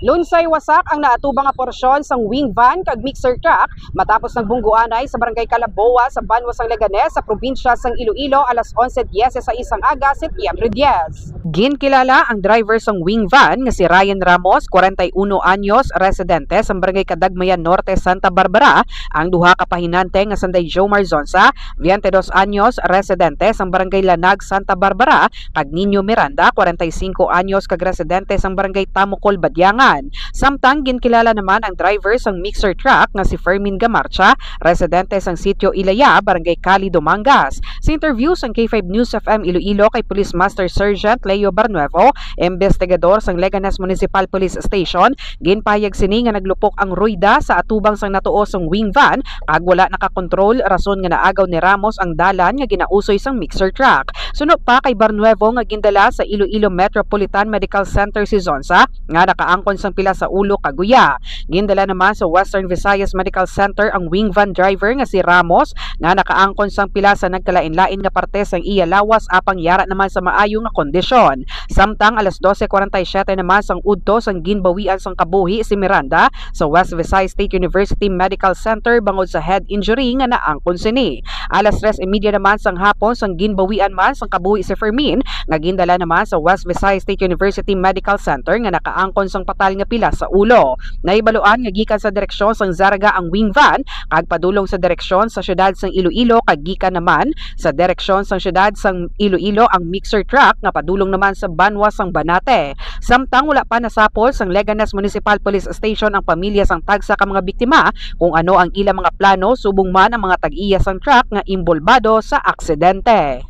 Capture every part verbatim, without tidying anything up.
Lunsay wasak ang naatubang nga porsyon sang wing van kag mixer truck matapos nagbunggoanay sa Barangay Calaboa sa banwa sang Leganes sa probinsya sang Iloilo alas onse dieciséis ang aga, Setyembre dies. Ginkilala ang driver sang wing van nga si Ryan Ramos, kwarenta y uno anyos, residente sang Barangay Kadagmayan Norte, Santa Barbara, ang duha ka pahinante nga sanday Jomar Zonza, veinte dos anyos, residente sang Barangay Lanag, Santa Barbara, kag Nino Miranda, kwarenta y singko anyos, kag residente sang Barangay Tamukol, Badiangan. Samtang ginkilala naman ang driver sang mixer truck nga si Fermin Gamarcha, residente sang Sitio Ilaya, Barangay Cali, Dumangas. Sa interview sang K five News F M Iloilo kay Police Master Sergeant Leo Barnuevo, investigador sang Leganes Municipal Police Station, ginpahayag sini nga naglupok ang ruyda sa atubang sang natuo sang wing van kag wala nakakontrol, rason nga naagaw ni Ramos ang dalan nga ginausoy sang mixer truck. Suno pa kay Barnuevo nga gindala sa Iloilo Metropolitan Medical Center si Zonza nga nakaangkon sang pila sa ulo kag guya. Gindala naman sa Western Visayas Medical Center ang wing van driver nga si Ramos nga nakaangkon sang pila sa nagkalain-lain nga parte sang iya lawas apang yara naman sa maayo nga kondisyon. Samtang alas dose kwarenta y siyete naman sang udto sang ginbawian sang kabuhi si Miranda sa West Visayas State University Medical Center bangod sa head injury nga naangkon sini. Alas tres y media naman sang hapon sang ginbawian man sang kabuhi si Fermin nga gindala naman sa West Visayas State University Medical Center nga nakaangkon sang patal nga pila sa ulo. Nahibaluan nga gikan sa direksyon sang Zarraga ang wing van kag padulong sa direksyon sa siyudad sang Iloilo kag gikan naman sa direksyon sang siyudad sang Iloilo ang mixer truck nga padulong naman sa banwa sang Banate. Samtang wala pa nasapol sang Leganes Municipal Police Station ang pamilya sang tagsa ka mga biktima kung ano ang ilang mga plano subong man ang mga tag-iya sang truck nga imbolbado sa aksidente.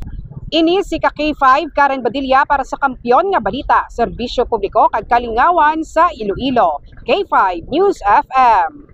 Ini si ka K five Karen Badilla para sa Kampiyon nga Balita, Serbisyo Publiko kag Kalingawan sa Iloilo, K five News F M.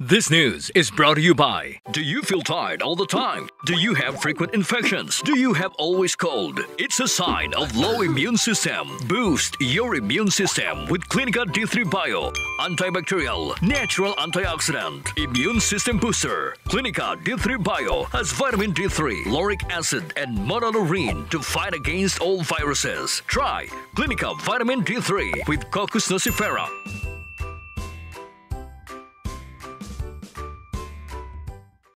This news is brought to you by. Do you feel tired all the time? Do you have frequent infections? Do you have always cold? It's a sign of low immune system. Boost your immune system with Clinica D three Bio. Antibacterial, natural antioxidant, immune system booster. Clinica D three Bio has vitamin D three, lauric acid, and monolaurin to fight against all viruses. Try Clinica Vitamin D three with Cocos nucifera.